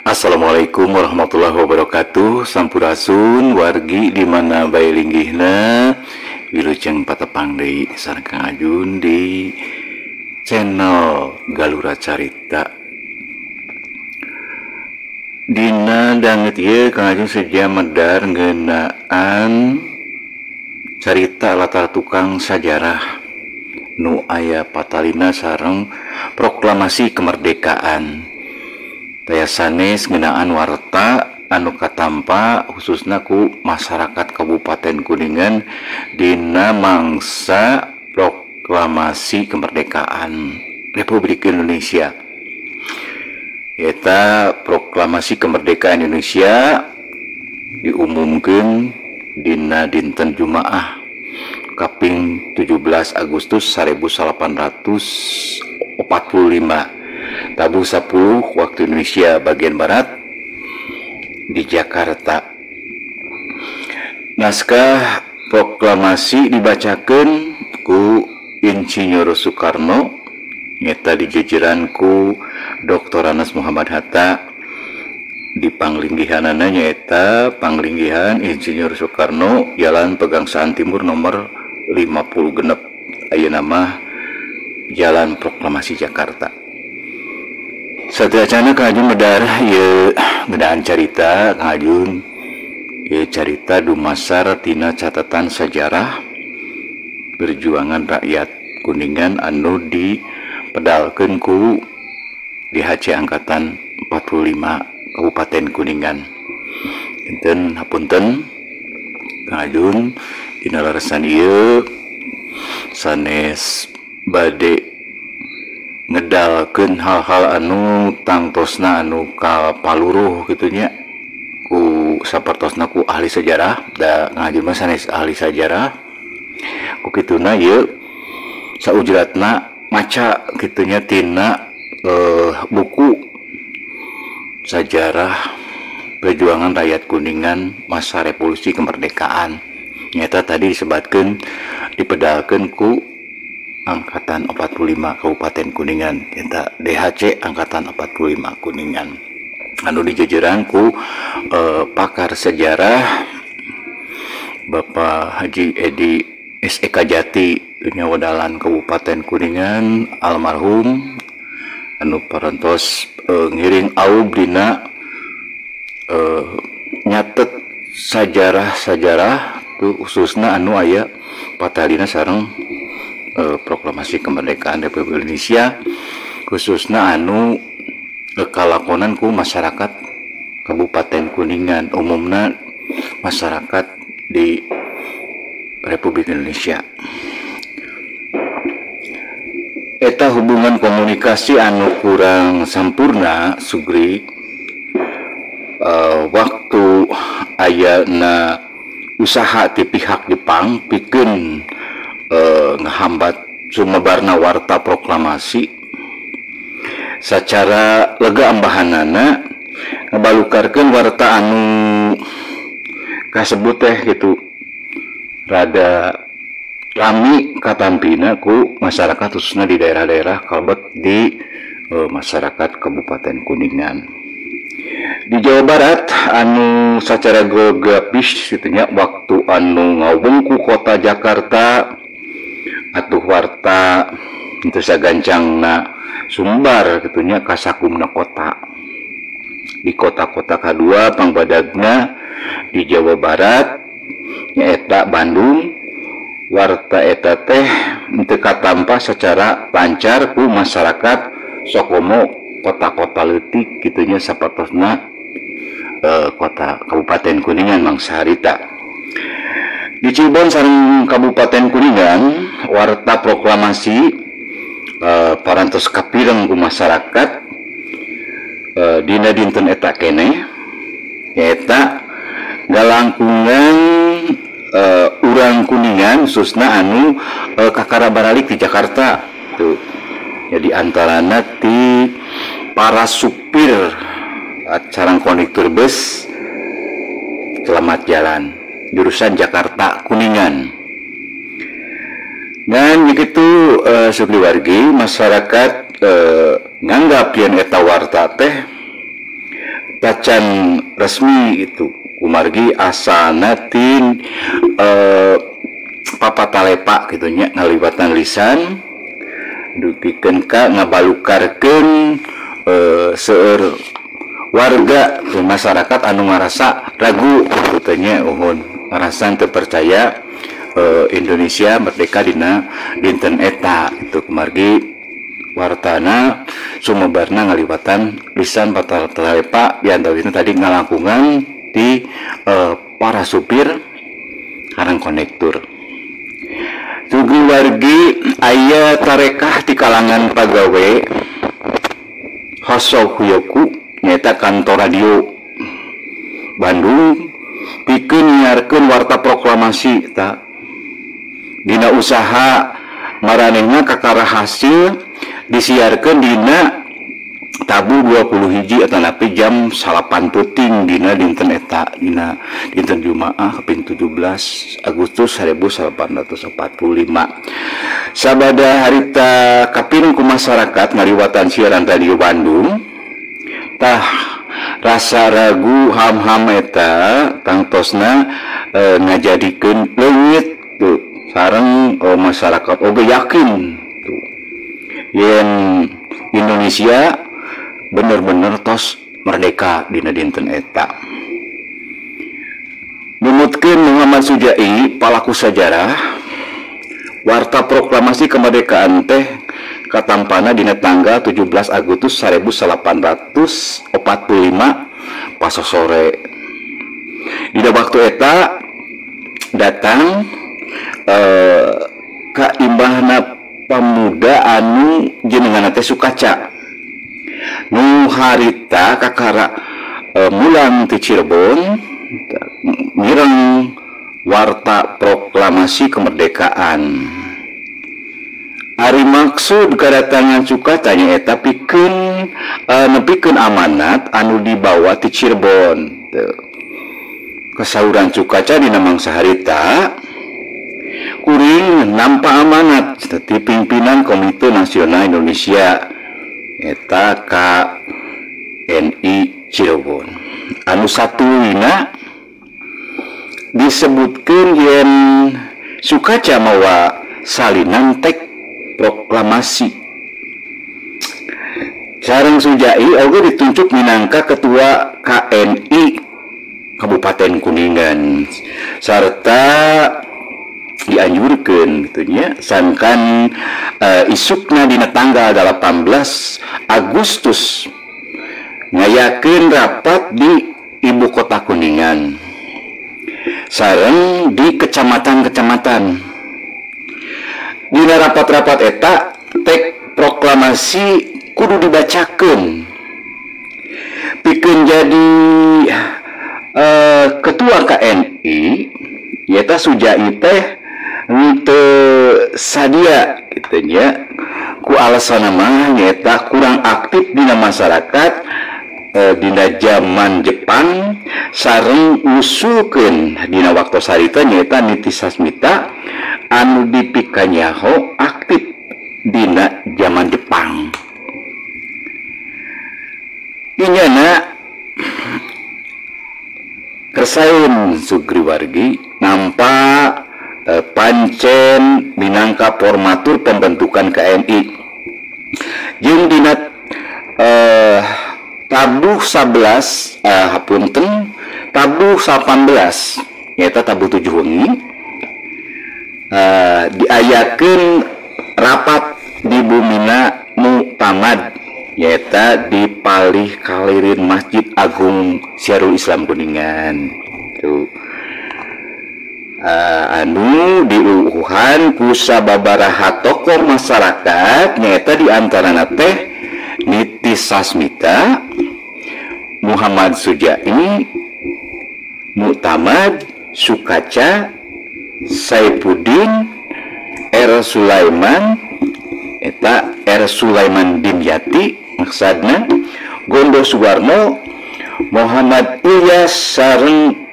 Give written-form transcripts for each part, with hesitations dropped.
Assalamualaikum warahmatullahi wabarakatuh. Sampurasun wargi di mana bae linggihna. Wilujeng patepang deui sareng Kang Ajun di channel Galura Carita. Dina danget ieu Kang Ajun seja medar ngeunaan carita latar tukang sajarah nu aya patalina sareng proklamasi kemerdekaan. Taya sanes ngeunaan warta anu katampa khususna ku masyarakat Kabupaten Kuningan dina mangsa proklamasi kemerdekaan Republik Indonesia. Eta proklamasi kemerdekaan Indonesia diumumkeun dina dinten Jumaah kaping 17 Agustus 1845 tabuh 10 waktu Indonesia bagian Barat di Jakarta. Naskah proklamasi dibacakan ku Insinyur Soekarno, nyata dijejeran ku Dr. Anas Muhammad Hatta. Di panglinggihanana nyaeta Panglinggihan Insinyur Soekarno, Jalan Pegangsaan Timur nomor 56, ayeuna mah Jalan Proklamasi Jakarta. Sateuacana Kang Ajun medar ieu ngeunaan carita Kang Ajun, ieu carita dumasar tina catatan sejarah perjuangan rakyat Kuningan anu dipedalkeun ku DHC Angkatan 45 Kabupaten Kuningan. Enten hapunten Kang Ajun dina larasan ieu sanes bade ngedalkeun hal-hal anu tangtosna anu kapaluruh kitu nya ku sapertosna ku ahli sejarah. Da Kang Ajun mah sanes ahli sejarah, ku kituna ieu saujratna maca kitu nya tina buku sejarah perjuangan rakyat Kuningan masa revolusi kemerdekaan. Nyata tadi disebatkeun dipedalkeun ku Angkatan 45 Kabupaten Kuningan, nyata DHC Angkatan 45 Kuningan anu dijejeran ku pakar sejarah Bapak Haji Edi SEK Jati dunya wadalan Kabupaten Kuningan almarhum anu parantos ngiring aub dina nyatet sajarah-sajarah tuh khususna anu aya patalina sareng proklamasi kemerdekaan Republik Indonesia khususna anu kalakonan ku masyarakat Kabupaten Kuningan, umumna masyarakat di Republik Indonesia. Eta hubungan komunikasi anu kurang sampurna sugri waktu ayana usaha ti pihak Jepang pikeun ngehambat sumebarna warta proklamasi secara lega ambahanana ngabalukarkeun warta anu kasebut teh gitu rada rami katampina ku masyarakat khususnya di daerah-daerah kalebet di masyarakat Kabupaten Kuningan. Di Jawa Barat anu secara geografis kitu nya waktu anu ngawengku kota Jakarta atuh warta teu sagancangna sumbar kitu nya kasakumna kota. Di kota-kota kadua pangbadagna di Jawa Barat nyaeta Bandung, warta eta teh teu katampa secara lancar ku masyarakat sokomo kota-kota leutik kitu nya sapertosna kota Kabupaten Kuningan mangsa harita. Di Cirebon sareng Kabupaten Kuningan warta proklamasi parantos kapireng ku masyarakat dina dinten eta keneh nyaeta galangkungan urang Kuningan khususna anu kakara baralik di Jakarta tuh. Jadi antarana ti para supir sareng kondektur bus selamat jalan jurusan Jakarta Kuningan. Dan begitu sugri wargi masyarakat nganggap yen eta warta teh tacan resmi itu kumargi asana tin papatalepa kitu nya ngaliwatan lisan dugikeun ka ngabalukarkeun seueur warga masyarakat anu ngarasa ragu kitu nya uhun ngarasa teu percaya Indonesia merdeka dina dinten eta itu kumargi wartana sumebarna ngaliwatan lisan papatalepa diantawisna tadi ngalangkungan di para supir sareng kondektur. Sugri wargi aya tarekah di kalangan pagawe Hoso Huyoku nyaeta kantor radio Bandung pikeun nyiarkeun warta proklamasi ta dina usaha maranehna kakara hasil disiarkeun dina tabu 20 hiji atanapi jam 9 peuting dina dinten eta dina dinten Jumaah kaping 17 Agustus 1845. Sabada harita kapireng ku masyarakat ngaliwatan siaran radio Bandung tah rasa ragu ham-ham eta tangtosna ngajadikeun leungit tuh sareng masyarakat oge yakin tuh yen Indonesia bener-bener tos merdeka dina dinten eta. Numutkeun Muhammad Sujai palaku sajarah warta proklamasi kemerdekaan teh katampana dina tanggal 17 Agustus 1845 pasosore. Dina waktu eta datang ka imbahna pemuda anu jenenganna teh Sukaca nu harita kakara mulang ti Cirebon mireng warta proklamasi kemerdekaan. Ari maksud kedatangan Sukaca nyaeta pikeun nepikeun amanat anu dibawa ti Cirebon. Kasauran Sukaca dina mangsa harita kuring nampa amanat ti pimpinan Komite Nasional Indonesia eta KNI Cirebon anu satuluyna disebutkeun yen Sukaca mawa salinan tek proklamasi sareng Sujai oge ditunjuk minangka ketua KNI Kabupaten Kuningan sarta dianjurkeun kitu nya sangkan isukna dina tanggal 18 Agustus ngayakeun rapat di ibu kota Kuningan sareng di kecamatan-kecamatan. Dina rapat-rapat eta tek proklamasi kudu dibacakeun pikeun jadi ketua KNI nyaeta Sujai teh henteu sadia kitu nya ku alasan mah nyaeta kurang aktif dina masyarakat dina zaman Jepang sareng ngusulkeun dina waktu harita nyaeta Niti Sasmita anu dipikanyaho aktif dina zaman Jepang. Inyana kersaeun Sugri wargi nampa pancen minangka formatur pembentukan KNI jeung dina tabuh 11 hapunten tabuh 18 nyaeta tabuh 7 wengi diayakeun rapat di Bumina Muktamad nyaeta di palih kalirin Masjid Agung Syiarul Islam Kuningan tuh. Anu diuuhan ku sababaraha tokoh masyarakat nyaeta di antarana teh Niti Sasmita, Muhammad Sujai, Muktamad, Sukaca, Saifuddin, R. Sulaiman eta R. Sulaiman Dimyati maksudna Gondo Suwarno, Muhammad Ilyas sareng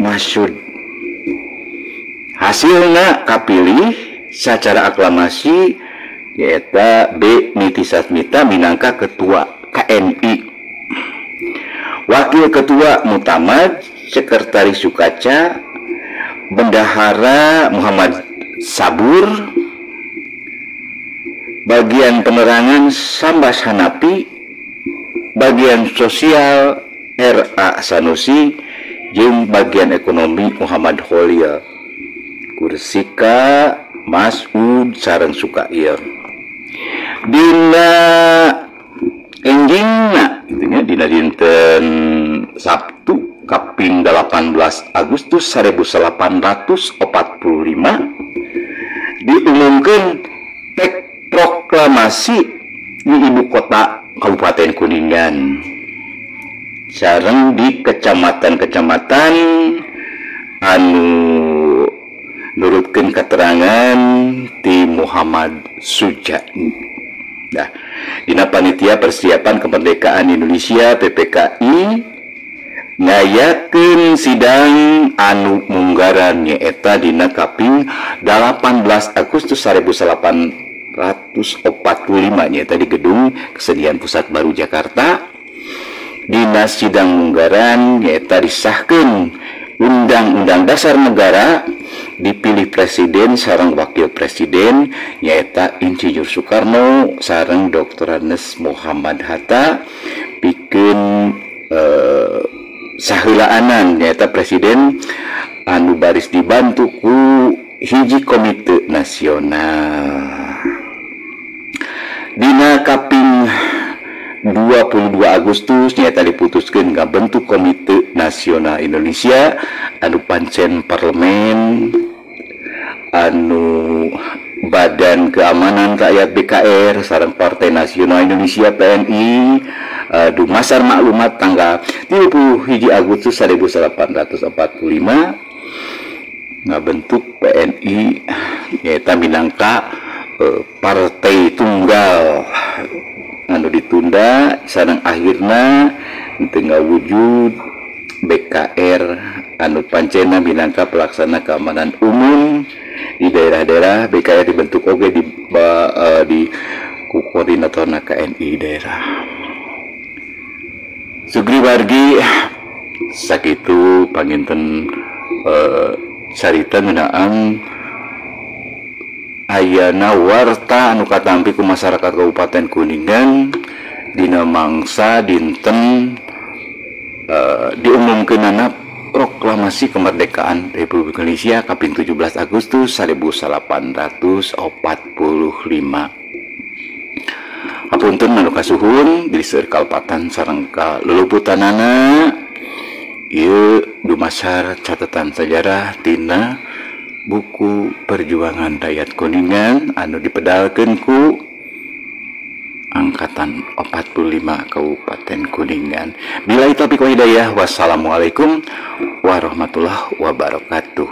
Masyud. Hasilna kapilih secara aklamasi nyaeta B. Niti Sasmita minangka ketua KNI. Wakil Ketua Mutamad, Sekretaris Sukaca, Bendahara Muhammad Sabur, bagian penerangan Sambas Hanapi, bagian sosial R.A. Sanusi, jeung bagian ekonomi Muhammad Holil. Kursika Masud sareng Sukail. Dina enjingna gitu nya, dina dinten Sabtu kaping 18 Agustus 1845 diumumkan tek proklamasi di ibu kota Kabupaten Kuningan sareng di kecamatan-kecamatan anu nurutkeun keterangan ti Muhammad Sujani. Nah, dina panitia persiapan kemerdekaan Indonesia PPKI ngayakeun sidang anu munggaran nyaeta dina kaping 18 Agustus 1845 nyaeta di Gedung Kesenian Pusat Baru Jakarta. Dina sidang munggaran nyaeta disahkeun Undang-Undang Dasar Negara, dipilih presiden sareng wakil presiden nyaeta Insinyur Soekarno sareng Dr. Andes Muhammad Hatta, pikeun saheulaanan nyaeta presiden anu baris dibantu ku hiji komite nasional. Dina kaping 22 Agustus nyata diputuskeun ngabentuk Komite Nasional Indonesia anu pancen parlemen, anu Badan Keamanan Rakyat BKR sareng Partai Nasional Indonesia PNI, dumasar maklumat tanggal 31 Agustus 1845 ngabentuk PNI nyaeta minangka partai tunggal anu ditunda sareng akhirna teu ngawujud BKR anu pancena minangka pelaksana keamanan umum di daerah-daerah. BKR dibentuk oge di ku koordinatorna KNI daerah. Sugri wargi, sakitu panginten carita ngeunaan ayana warta anu katampi ku masyarakat Kabupaten Kuningan dina mangsa dinten diumumkeunana proklamasi kemerdekaan Republik Indonesia kaping 17 Agustus 1845. Hapunten anu kasuhun diri seueur kalepatan sareng kaluluputanana. Ieu dumasar catatan sejarah tina buku Perjuangan Rakyat Kuningan anu dipedalkeun ku Angkatan 45 Kabupaten Kuningan. Billahi taufiq wa hidayah. Wassalamualaikum warahmatullahi wabarakatuh.